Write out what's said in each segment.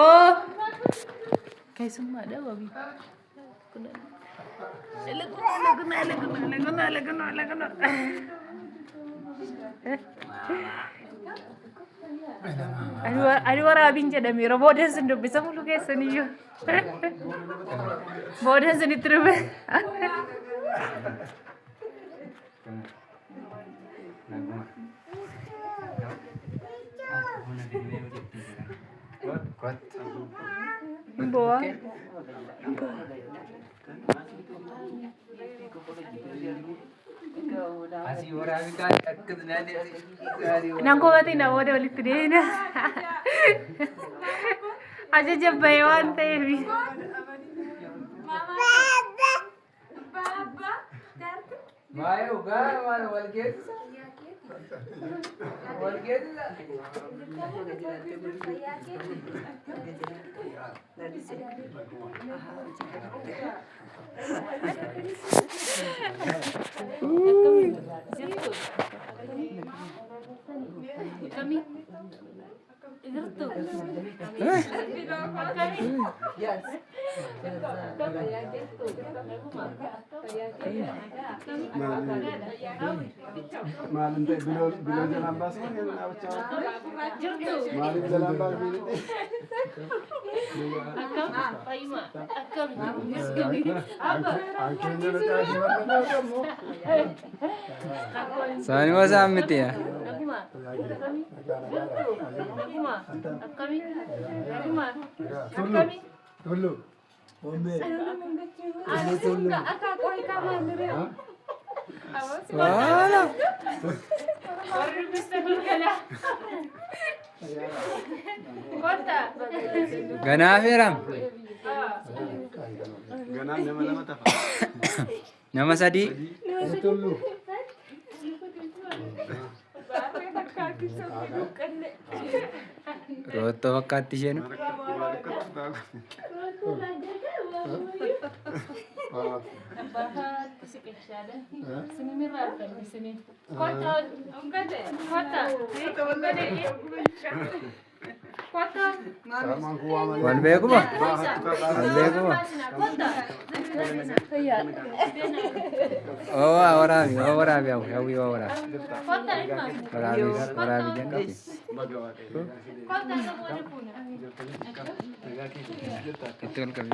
Oo. Keessummaadha wabii. Ani waraabiin jedhameera boodan sin dubbisa mulu keessaniyyuu. Boodan sinitti dhufe. Boa. Asii waraabi kaan akkas naannoo gaarii. Nan komatii namoota walitti deemna. Ajaja bahee waan ta'eef. Maayee dhugaa maal wal geessisa? Wal geessisa? Maalin ta'e biloo biloo jalaan baasuu ni dhaabachaa maaliif jalaan baasuu ni Saani wasaan miti yaa. Tullu. Ommee. Tullu tullu. Waala. Ganaa feeram. Ganaan nama lama tafa. Nama sadii. Tullu. Roottoo fakkaatti isheen. Wal beekuma? Wal beekuma? Oo waraabi, oo waraabi hawwi, hawwi oo waraabi. Waraabi, waraabi jennu. Itti ol qabi.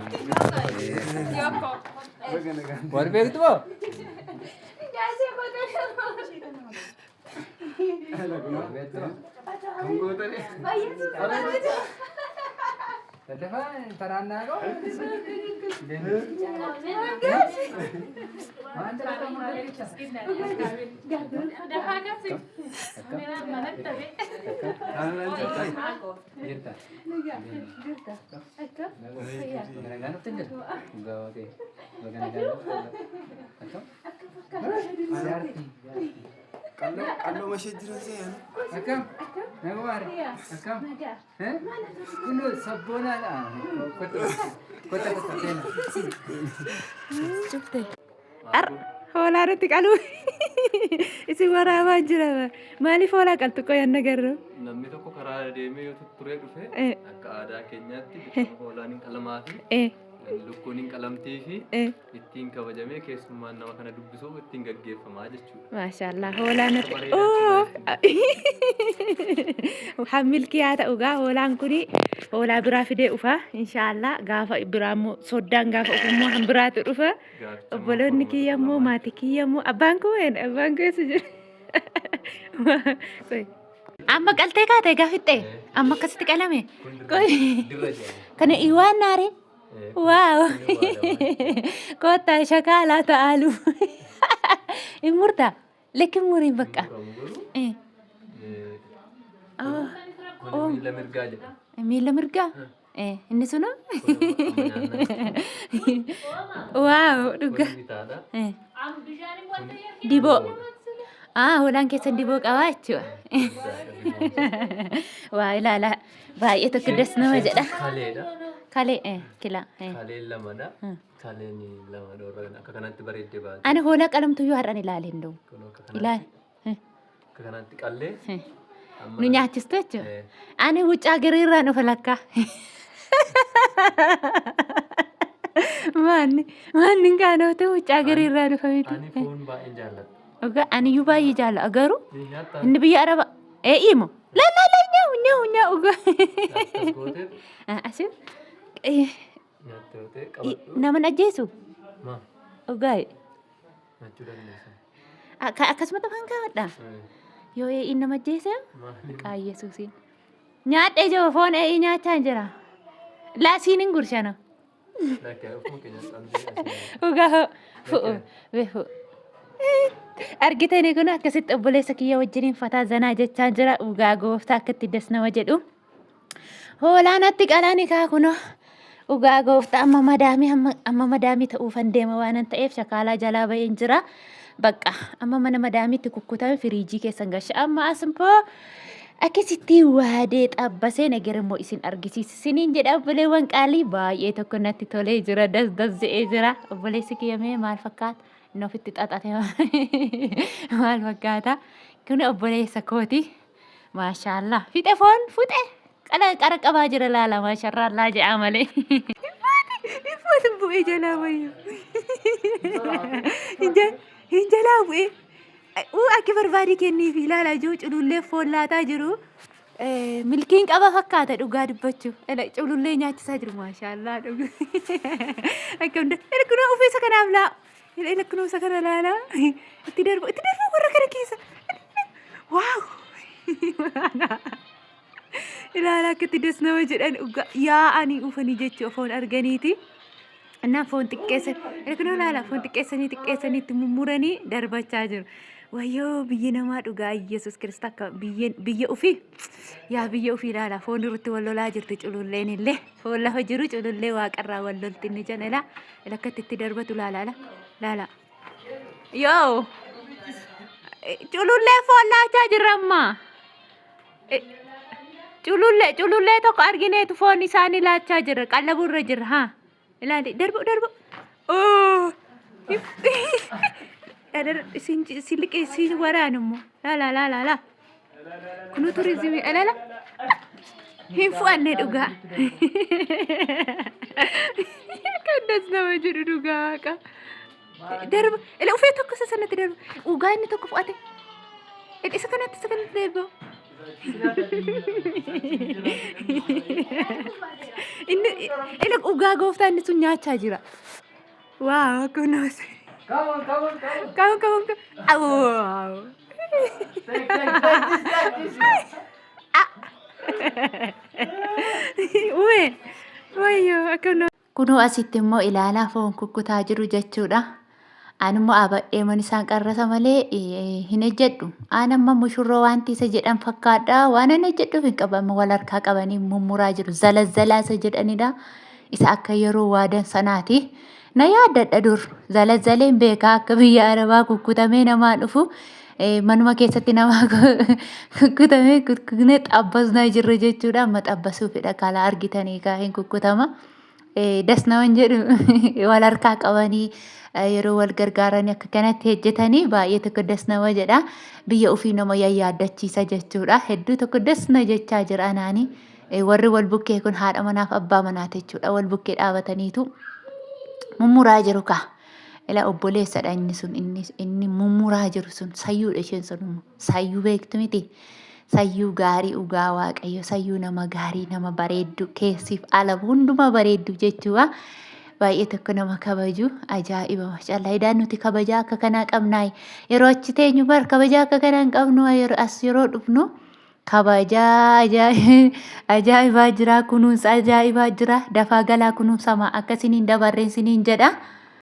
Wal beektu moo? Daddafaa taraannaa qabu. Jirta. Nagaan dhufte jirta? Dhugaa waaqayyo. Baga nagaan dhufte. Akkam? Jaartii. Qalloo mashee jiran se'an. Akkam? Nagumaare? Akkam? Eh? Kunoo sabboonaadha. Kottu kottu kottu seena. Cufte. Ar hoolaa irratti qaluu isin waraabaa jira. Maaliif hoolaa qaltu qoyan nagarru? Namni tokko karaa deemee yoo tutturee dhufe akka aadaa keenyaatti dirqama hoolaan hin qalamaa fi lukkuun hin qalamtii fi ittiin kabajamee keessummaan nama kana dubbisuuf ittiin gaggeeffamaa jechuudha. Maashaallah hoolaan natti oo milkii haa ta'u gaa hoolaan kuni hoolaa biraa fidee dhufa inshaallah gaafa biraa immoo soddaan gaafa dhufu immoo han biraatu dhufa Gaaficha immoo obboloonni korma kiyya tokko immoo lamaan maatii kiyya immoo abbaan koo een abbaan koo eessa jira. Qoy. Amma qaltee kaate gaafixxe amma akkasitti qalame Kun dirra qoy dirra jedhama. kana iwaan naare Waaw. Kottaa shakaalaa ta'aalu. Hin murtaa? Lakki hin muriin bakka. Eh. Ah, Kun oh. miila mirgaa jedhama. Miila mirgaa? Eh, inni sunu? Waaw, dhugaa. Kun bitaadha. Eh. Diboo. Ah, hoolaan keessan diboo qabaa jechuudha. Waa ilaalaa. Baay'ee tokko das nama jedha. Kaleedha. Kalee eh, kilaa. Eh. Kaleen lamadha. Kaleen lama dhoorra akka kanatti bareeddee baate. Ani hoolaa qalamtuyyuu har'an ilaale hin dhumu. Kun akka kanatti Ilaali. Eh, akka kanatti qallee eh. amma Nu nyaachistu jechuudha. Eh. Ani wuccaa giriirraan dhufa lakkaa. Maanni maanni hin qaanoote wuccaa garii irraa dhufa miti. Ani foon baay'een jaalladha. Dhugaa aniyyuu baay'ee jaalladha garuu Ni nyaattaa? inni biyya araba ee imo la la la nyaa'u nyaa'u nyaa'u Akkas gootee asin nyaatte yoo ta'e qabadhu. nama ajjeesu Maa dhugaa nyaachuu dandeessa. Akkasumatti afaan kaa'adha Eh, yoo ee'iin nama ajjeese Maali? maqaa Yesuusiin nyaadhee jiru foon ee'ii nyaachaa hin jira laasiin hin gurshana Lakki ofuma keenya dhabdee asii. Dhugaa fu'u beeku. Argitanii kun akkasitti obboleessa kiyya wajjiniin fataa zanaa jechaa jira. Dhugaa gooftaa akkatti das nama jedhu. Hoolaanatti qalaani kaa kunoo. Dhugaa gooftaa amma madaamii amma madaamii ta'uufan deema waanan ta'eef shakaalaa jalaa ba'een jira. Bakka amma mana madaamiitti kukkutame firiijii keessan gasha. Amma as immoo akkasitti waadee xabbasee nagar immoo isin argisiisa. Isiniin jedha obboleewwan qaalii baay'ee tokko natti tolee jira. Das das jedhee jira. Obboleessi kiyya mee maal fakkaata? Inni ofitti xaxate maal fakkaata? Kun obboleessa kooti. Maashaallah. Fixe foon fuxe. Qala qara qabaa jira laala maasharraallaa jedhaa malee. Iffooti bu'ee jalaa wayyo. Hin jalaa bu'ee. Uu akka barbaade kenniif ilaalaa jiru culullee foon laataa jiru. Milkiin qaba fakkaata dhugaa dubbachuuf. Culullee nyaachisaa jiru maashaallah dhugaa. Akka hunda kunoo uffisa kanaaf laa. Kunoo isa kana laalaa. Itti darbu itti darbu warra kana keessa. Waaw! Ilaala akkatti das nama jedhan dhugaa yaa'anii dhufanii jechuu foon arganiiti. Innaan foon xiqqeessan kunoo ilaala foon xiqqeessanii xiqqeessanii itti mummuranii darbachaa jiru. Wayyoo biyyi namaa dhugaa Yesuus Kiristoos akka biyya ofii yaa biyya ofii ilaala foon irratti wal lolaa jirti cululleen illee foon lafa jiru culullee waaqarraa wal lolti inni jedhan ilaa akkatti itti darbatu ilaala ilaala. Yoo culullee foon laachaa jirra ammaa. Culullee culullee tokko argineetu foon isaanii laachaa jirra qallabuu irra jirra haa ilaali darbu darbu. Oo isin isin liqee isin waraanu immoo laala laala laa kunuu turizimii alaala hin fu'anne dhugaa. Kan das nama jedhu dhugaa waaqa. Darba ila ufee tokko isa sanatti darba dhugaa inni tokko fu'ate. Isa kanatti isa kanatti darba. Inni ila dhugaa gooftaa inni sun nyaachaa jira. Waaw kunuus. Come on, come on, come on. Come come come. Wow. Take, take, take this, take this. Ume. Wayyoo akkana. Kunoo asitti immoo ilaalaa foon kukkutaa jiru jechuudha. Ani immoo abadhee man isaan qarrasa malee hin ejjedhu. Aan amma mushurroo wanti isa jedhan fakkaadha. Waan ani ejjedhuuf hin qabu. Amma wal harkaa qabanii mummuraa jiru. Zalazzalaa isa jedhanidha. Isa akka yeroo waadan sanaati. Na yaaddadha dur. Zalazzaleen beekaa akka biyya Arabaa kukkutamee namaa dhufu. Manuma keessatti namaa kukkutamee kukkutamee xabbasnaa jirra jechuudha. Amma xabbasuufidha kalaa argitanii kaa hin kukkutama. Das naman jedhu wal harkaa qabanii yeroo wal gargaaranii akka kanatti hojjetanii baay'ee tokko das nama jedha. Biyya ofii nama yayyaaddachiisa jechuudha. Hedduu tokko das na jechaa jira anaanii. Warri wal bukkee kun haadha manaaf abbaa manaati jechuudha. Wal bukkee dhaabataniitu mummuraa jiru kaa. Ila obboleessadha inni sun inni inni mummuraa jiru sun sayyuudha isheen sun immoo sayyuu beektu miti. Sayyuu gaarii dhugaa waaqayyo sayyuu nama gaarii nama bareeddu keessiif ala hundumaa bareeddu jechuudha. Baay'ee tokko nama kabaju ajaa'iba mashallah idaan nuti kabajaa akka kanaa qabnaayi yeroo achi teenyu bar kabajaa akka kanaa hin qabnu yeroo as yeroo dhufnu kabajaa ajaa'ibaa jira kunuunsa ajaa'ibaa jira dafaa galaa kunuunsamaa akkasiniin dabarreen siniin jedha.